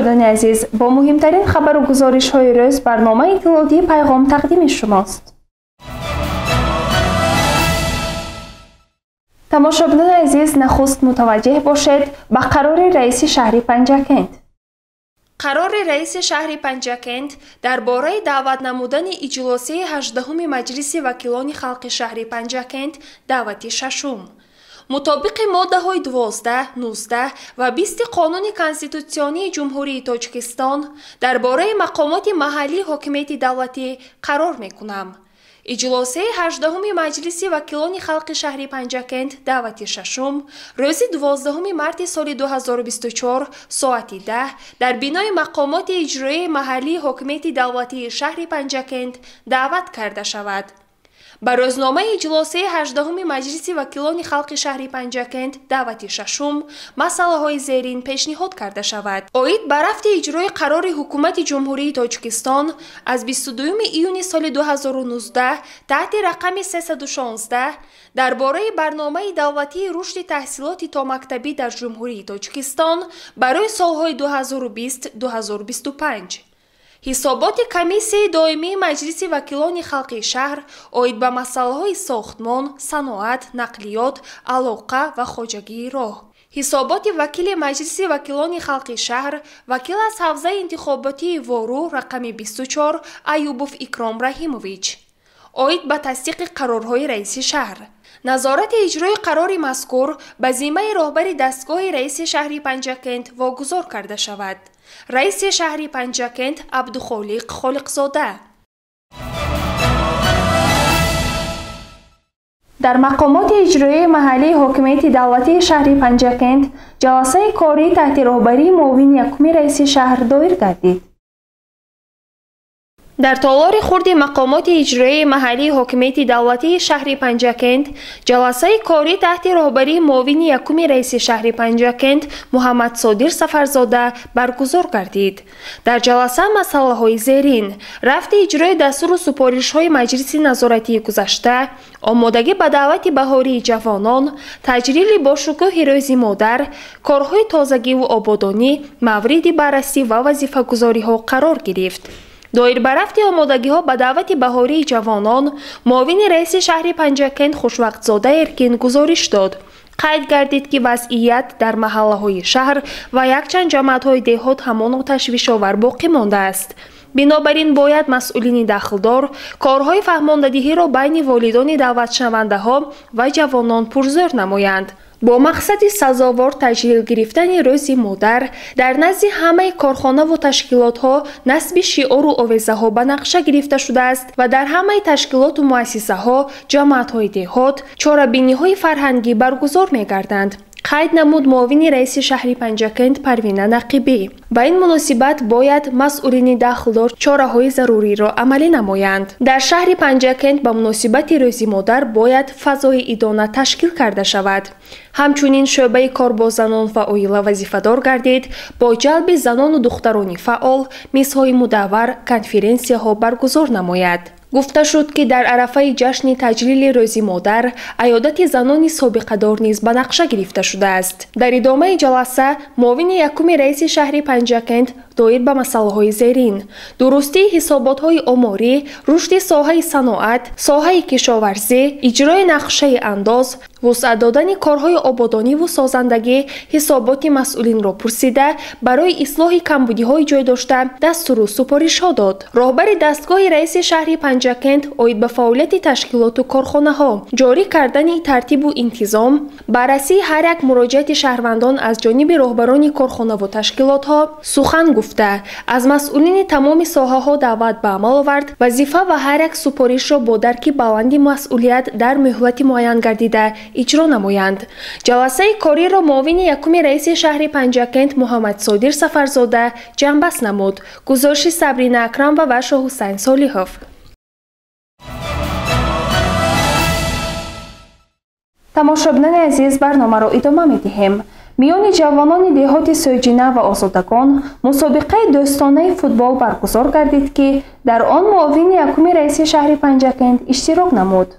Тамошобинони азиз, бо муҳимтарин хабару гузоришҳои рӯз барномаи иттилоотии Пайғом тақдими шумост. Тамошобинони азиз, нахуст мутаваҷҷеҳ бошед ба қарори раиси шаҳри Панҷакент. Қарори раиси шаҳри Панҷакент дар бораи даъват намудани иҷлосияи 18-уми Маҷлиси вакилони халқи шаҳри Панҷакент, даъвати шашум. Мутобиқи моддаҳои 12, 19 ва 20 Қонуни Конститутсионии Ҷумҳурии Тоҷикистон дар бораи мақомоти маҳаллии ҳокимияти давлатӣ қарор мекунам. Иҷлосияи 18-уми Маҷлиси вакилони халқи шаҳри Панҷакент, даъвати шашум, рӯзи 12 марти соли 2024 соати 10 дар бинои мақомоти иҷроияи маҳаллии ҳокимияти давлатии шаҳри Панҷакент даъват карда шавад. Ба рӯзномаи иҷлосияи 18-уми Маҷлиси вакилони халқи шаҳри Панҷакент, даъвати шашум, масъалаҳои зерин пешниҳод карда шавад. Оид ба рафти иҷрои қарори Ҳукумати Ҷумҳурии Тоҷикистон аз 22 июни соли 2019 таҳти рақами 316 дар бораи барномаи давлатии рушди таҳсилоти томактабӣ дар Ҷумҳурии Тоҷикистон барои солҳои 2020-2025. Ҳисоботи Комиссияи доимии Маҷлиси вакилони халқи шаҳр оид ба масъалаҳои сохтмон, саноат, нақлиёт, алоқа ва хоҷагии роҳ. Ҳисоботи вакили Маҷлиси вакилони халқи шаҳр, вакил аз ҳавзаи интихоботии Вору рақами 24 Аюбов Икром Раҳимович оид ба тасдиқи қарорҳои раиси шаҳр. Назорати иҷрои қарори мазкур ба зиммаи роҳбари дастгоҳи раиси шаҳри Панҷакент вогузор карда шавад. Раиси шаҳри Панҷакент Абдухолиқ Холиқзода. Дар мақомоти иҷроияи маҳаллии ҳокимияти давлатии шаҳри Панҷакент ҷаласаи корӣ таҳти роҳбарии муовини якуми раиси шаҳр доир гардид. Дар толори хурди мақомоти иҷроияи маҳаллии ҳокимияти давлатии шаҳри Панҷакент ҷаласаи корӣ таҳти роҳбарии муовини якуми раиси шаҳри Панҷакент Муҳаммадсодир Сафарзода баргузор гардид. Дар ҷаласа масъалаҳои зерин: рафти иҷрои дастуру супоришҳои Маҷлиси назоратии гузашта, омодагӣ ба даъвати баҳории ҷавонон, таҷлили бошукӯҳи Рӯзи модар, корҳои тозагиву ободонӣ мавриди баррасӣ ва вазифагузориҳо қарор гирифт. Доир ба рафти омодагиҳо ба даъвати баҳории ҷавонон, муовини раиси шаҳри Панҷакент Хушвақтзода Эркин гузориш дод. Қайд гардид, ки вазъият дар маҳаллаҳои шаҳр ва якчанд ҷамоатҳои деҳот ҳамоно ташвишовар боқӣ мондааст. Бинобар ин бояд масъулини дахлдор корҳои фаҳмондадиҳиро байни волидони даъватшавандаҳо ва ҷавонон пурзӯр намоянд. Бо мақсади сазовор таҷлил гирифтани Рӯзи модар дар назди ҳамаи корхонаву ташкилотҳо насби шиору овезаҳо ба нақша гирифта шудааст ва дар ҳамаи ташкилоту муассисаҳо, ҷамоатҳои деҳот чорабиниҳои фарҳангӣ баргузор мегарданд. Қайд намуд муовини раиси шаҳри Панҷакент Парвина Нақибӣ. Ба ин муносибат бояд масъулини дахлдор чораҳои заруриро амалӣ намоянд. Дар шаҳри Панҷакент ба муносибати Рӯзи модар бояд фазои идона ташкил карда шавад. Ҳамчунин шӯъбаи кор бо занон ва оила вазифадор гардид бо ҷалби занону духтарони фаъол мизҳои мудаввар, конференсияҳо баргузор намояд. Гуфта шуд, ки дар арафаи ҷашни таҷлили Рӯзи модар аёдати занони собиқадор низ ба нақша гирифта шудааст. Дар идомаи ҷаласа муовини якуми раиси шаҳри Панҷакент доир ба масъалаҳои зерин: дурустии ҳисоботҳои оморӣ, рушди соҳаи саноат, соҳаи кишоварзӣ, иҷрои нақшаи андоз, вусъат додани корҳои ободониву созандагӣ ҳисоботи масъулинро пурсида, барои ислоҳи камбудиҳои ҷой дошта дастуру супоришҳо дод. Роҳбари дастгоҳи раиси шаҳри Панҷакент оид ба фаъолияти ташкилоту корхонаҳо, ҷорӣ кардани тартибу интизом, баррасии ҳар як муроҷиати шаҳрвандон аз ҷониби роҳбарони корхонаву ташкилотҳо сухан гуфта, аз масъулини тамоми соҳаҳо даъват ба амал овард вазифа ва ҳар як супоришро бо дарки баланди масъулият дар муҳлати муайян гардида иҷро намоянд. Ҷаласаи кориро муовини якуми раиси шаҳри Панҷакент Муҳаммадсодир Сафарзода ҷамъбаст намуд. Гузориши Сабрина Акрамова ва Шоҳҳусайн Солиҳов. Тамошобинони азиз, барномаро идома медиҳем. Миёни ҷавонони деҳоти Сӯйҷина ва Озодагон мусобиқаи дӯстонаи футбол баргузор гардид, ки дар он муовини якуми раиси шаҳри Панҷакент иштирок намуд.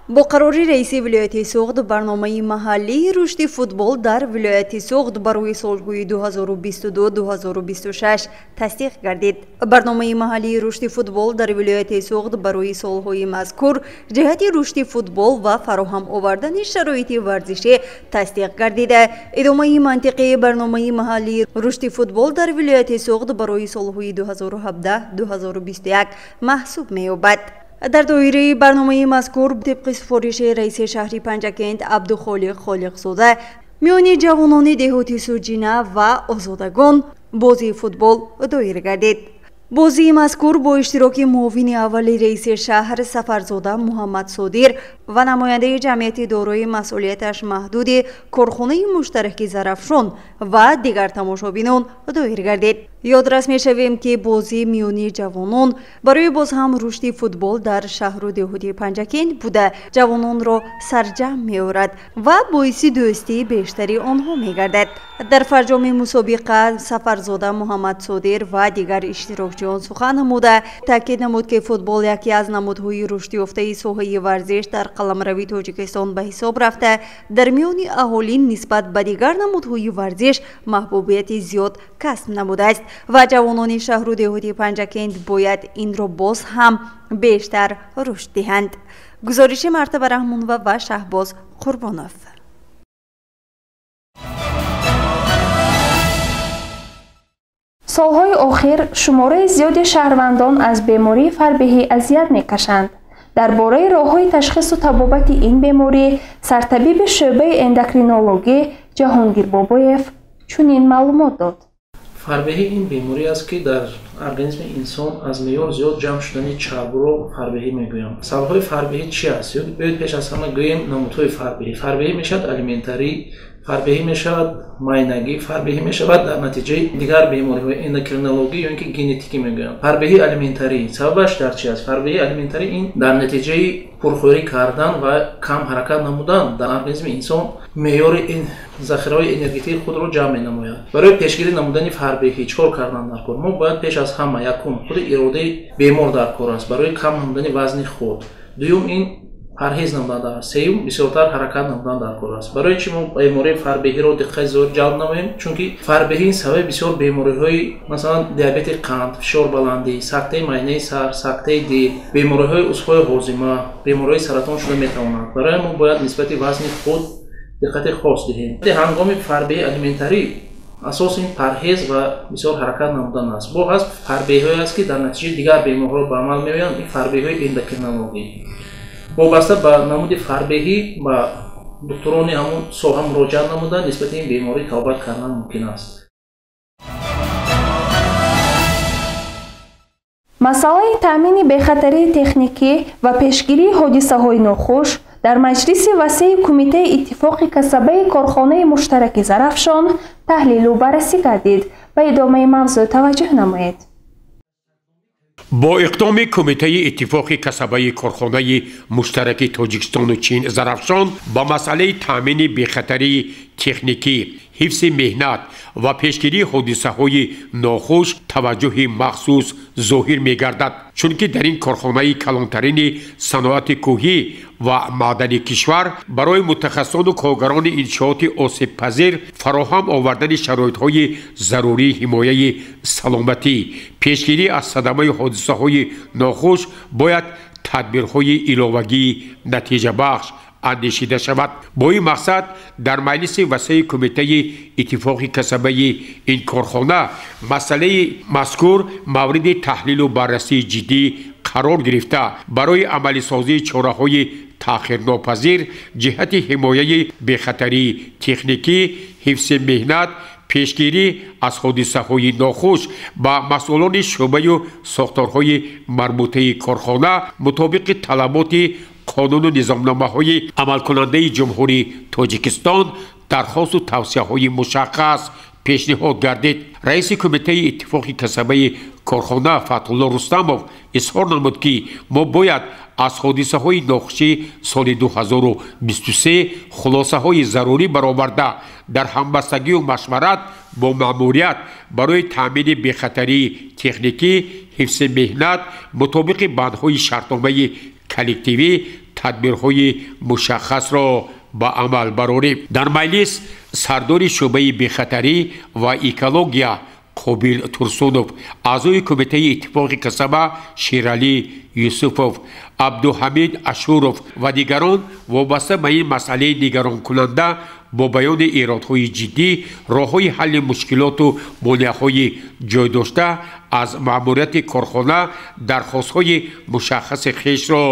Бо қарори раиси вилояти Суғд барномаи маҳаллии рушди футбол дар вилояти Суғд барои солҳои 2022-2026 тасдиқ гардид. Барномаи маҳаллии рушди футбол дар вилояти Суғд барои солҳои мазкур ҷиҳати рушди футбол ва фароҳам овардани шароити варзишӣ тасдиқ гардида. Идомаи мантиқии барномаи маҳаллии рушди футбол дар вилояти Суғд барои солҳои 2017-2021 маҳсуб меёбад. Дар доираи барномаи мазкур тибқи супориши раиси шаҳри Панҷакент Абдухолиқ Холиқзода миёни ҷавонони деҳоти Суҷина ва Озодагон бозии футбол доир гардид. Бозии мазкур бо иштироки муовини аввали раиси шаҳр Сафарзода Муҳаммадсодир ва намояндаи ҷамъияти дорои масъулияташ маҳдуди корхонаи муштараки Зарафшон ва дигар тамошобинон доир гардид. Ёдрас мешавем, ки бозии миёни ҷавонон барои боз ҳам рушди футбол дар шаҳру деҳоти Панҷакент буда, ҷавононро сарҷамъ меорад ва боиси дӯстии бештари онҳо мегардад. Дар фарҷоми мусобиқа Сафарзода Муҳаммадсодир ва дигар иштирокчиён сухан намуда, таъкид намуд, ки футбол яке аз намудҳои рушдёфтаи соҳаи варзиш дар қаламрави Тоҷикистон ба ҳисоб рафта, дар миёни аҳолӣ нисбат ба дигар намудҳои варзиш маҳбубияти зиёд касб намудааст ва ҷавонони шаҳру деҳоти Панҷакент бояд инро боз ҳам бештар рушд диҳанд. Гузориши Мартаба Раҳмонова ва Шаҳбоз Қурбонов. Солҳои охир шумораи зиёди шаҳрвандон аз бемории фарбеҳӣ азият мекашанд. Дар бораи роҳҳои ташхису табобати ин беморӣ сартабиби шӯъбаи эндокринологӣ Ҷаҳонгир Бобоев чунин маълумот дод. Фарбеҳӣ ин беморӣ аст, ки дар организми инсон аз меъёр зиёд ҷамъ шудани чарбро фарбеҳӣ мегӯянд. Сабабҳои фарбеҳӣ чи аст? Биёед пеш аз ҳама гӯем намудҳои фарбеҳӣ. Фарбеҳӣ мешавад алиментарӣ, фарбеҳӣ мешавад майнагӣ, фарбеҳӣ мешавад дар натиҷаи дигар бемориҳои эндокринологӣ ё ин ки генетикӣ мегӯянд. Фарбеҳии алиментарӣ сабабаш дар чи аст? Фарбеҳии алиментарӣ ин дар натиҷаи пурхӯрӣ кардан ва кам ҳаракат намудан дар организми инсон меъёри захираҳои энергетикии худро ҷамъ менамояд. Барои пешгирӣ намудани фарбеҳӣ чӣ кор кардан дар кор? Мо бояд пеш аз ҳама якум худи иродаи бемор дар кор аст барои кам намудани вазни худ. Дуюм ин парҳез намудан дар, сеюм бисёртар ҳаракат намудан дар кор аст. Барои чӣ мо бемории фарбеҳиро диққати зиёд ҷалб намоем? Чунки фарбеҳӣ сабаби бисёр бемориҳои масалан диабети қанд, фишорбаландӣ, сактаи майнаи сар, сактаи дил, бемориҳои узвҳои ҳозима, бемориҳои саратон шуда метавонанд. Барои мо бояд нисбати вазни худ диққати хос диҳем. Ҳангоми фарбеҳии алиментарӣ асос ин парҳез ва бисёр ҳаракат намудан аст. Бо ҳаст фарбеҳиҳое аст, ки дар натиҷаи дигар бемориҳо ба амал меоянд, ин фарбеҳиҳои эндокринологӣ. Вобаста ба намуди фарбеҳӣ ба духтурони ҳамон соҳа муроҷиат намуда нисбати ин беморӣ табобат кардан мумкин аст. Масъалаи таъмини бехатарии техникӣ ва пешгирии ҳодисаҳои нохуш дар маҷлиси васеи Кумитаи иттифоқи касабаи корхонаи муштараки Зарафшон таҳлилу баррасӣ гардид. Ба идомаи мавзӯъ таваҷҷӯҳ намоед. Бо иқдоми Кумитаи иттифоқи касабаи корхонаи муштараки Тоҷикистону Чин Зарафшон ба масъалаи таъмини бехатарии техникӣ, ҳифзи меҳнат ва пешгирии ҳодисаҳои нохуш таваҷҷӯҳи махсус зоҳир мегардад, чунки дар ин корхонаи калонтарини саноати кӯҳӣ ва маъдани кишвар барои мутахассисону коргарони иншооти осебпазир фароҳам овардани шароитҳои зарурии ҳимояи саломатӣ, пешгирӣ аз садамаи ҳодисаҳои нохуш бояд тадбирҳои иловагии натиҷабахш андешида шавад. Бо ин мақсад дар маҷлиси васеи Кумитаи иттифоқи касабаи ин корхона масъалаи мазкур мавриди таҳлилу баррасии ҷиддӣ қарор гирифта, барои амалисозии чораҳои таъхирнопазир ҷиҳати ҳимояи бехатарии техникӣ, ҳифзи меҳнат, пешгирӣ аз ҳодисаҳои нохуш ба масъулони шӯъбаю сохторҳои марбутаи корхона мутобиқи талаботи қонуну низомномаҳои амалкунандаи Ҷумҳурии Тоҷикистон дархосту тавсияҳои мушаххас пешниҳод гардид. Раиси Кумитаи иттифоқи касабаи корхона Фатҳулло Рустамов изҳор намуд, ки мо бояд аз ҳодисаҳои нохуши соли 2023 хулосаҳои зарурӣ бароварда, дар ҳамбастагию машварат бо маъмурият барои таъмини бехатарии техникӣ, ҳифзи меҳнат мутобиқи бандҳои шартномаи коллективӣ тадбирҳои мушаххасро ба амал барорем. Дар маҷлис сардори шӯъбаи бехатарӣ ва экология Қобил Турсунов, аъзои Кумитаи иттифоқи касаба Шералӣ Юсуфов, Абдуҳамид Ашуров ва дигарон вобаста ба ин масъалаи нигаронкунанда бо баёни эродҳои ҷиддӣ, роҳҳои ҳалли мушкилоту монеаҳои ҷойдошта аз маъмурияти корхона дархостҳои мушаххаси хешро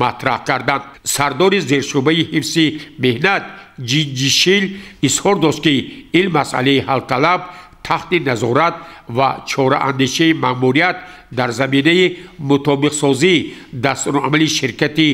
матраҳ карданд. Сардори зершӯъбаи ҳифзи меҳнат Ҷинҷишил изҳор дошт, ки ин масъалаи ҳалталаб таҳти назорат ва чораандешии маъмурият дар заминаи мутобиқсозии дастурамали ширкати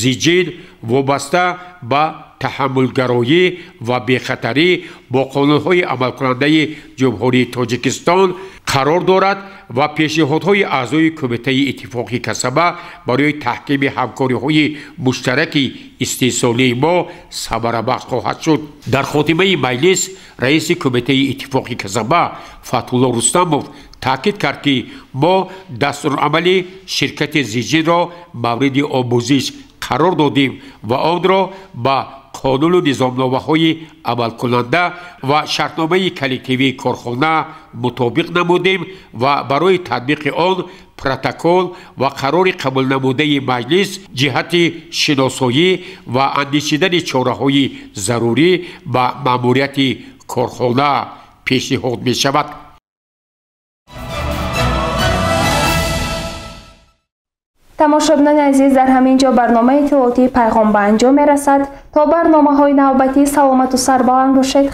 Зиҷин вобаста ба таҳаммулгароӣ ва бехатарӣ бо қонунҳои амалкунандаи Ҷумҳурии Тоҷикистон қарор дорад ва пешниҳодҳои аъзои Кумитаи иттифоқи касаба барои таҳкими ҳамкориҳои муштараки истеҳсолии мо самарабахш хоҳад шуд. Дар хотимаи маҷлис раиси Кумитаи иттифоқи касаба Фатҳулло Рустамов таъкид кард, ки мо дастурамали ширкати Зиҷинро мавриди омӯзиш қарор додем ва онро ба қонуну низомномаҳои амалкунанда ва шартномаи коллективии корхона мутобиқ намудем ва барои татбиқи он протокол ва қарори қабулнамудаи маҷлис ҷиҳати шиносоӣ ва андешидани чораҳои зарурӣ ба маъмурияти корхона пешниҳод мешавад. Тамошобинони азиз, дар ҳамин ҷо барномаи иттилоотии Пайғом ба анҷом мерасад. То барномаҳои навбатӣ саломату сарбаланд бошед.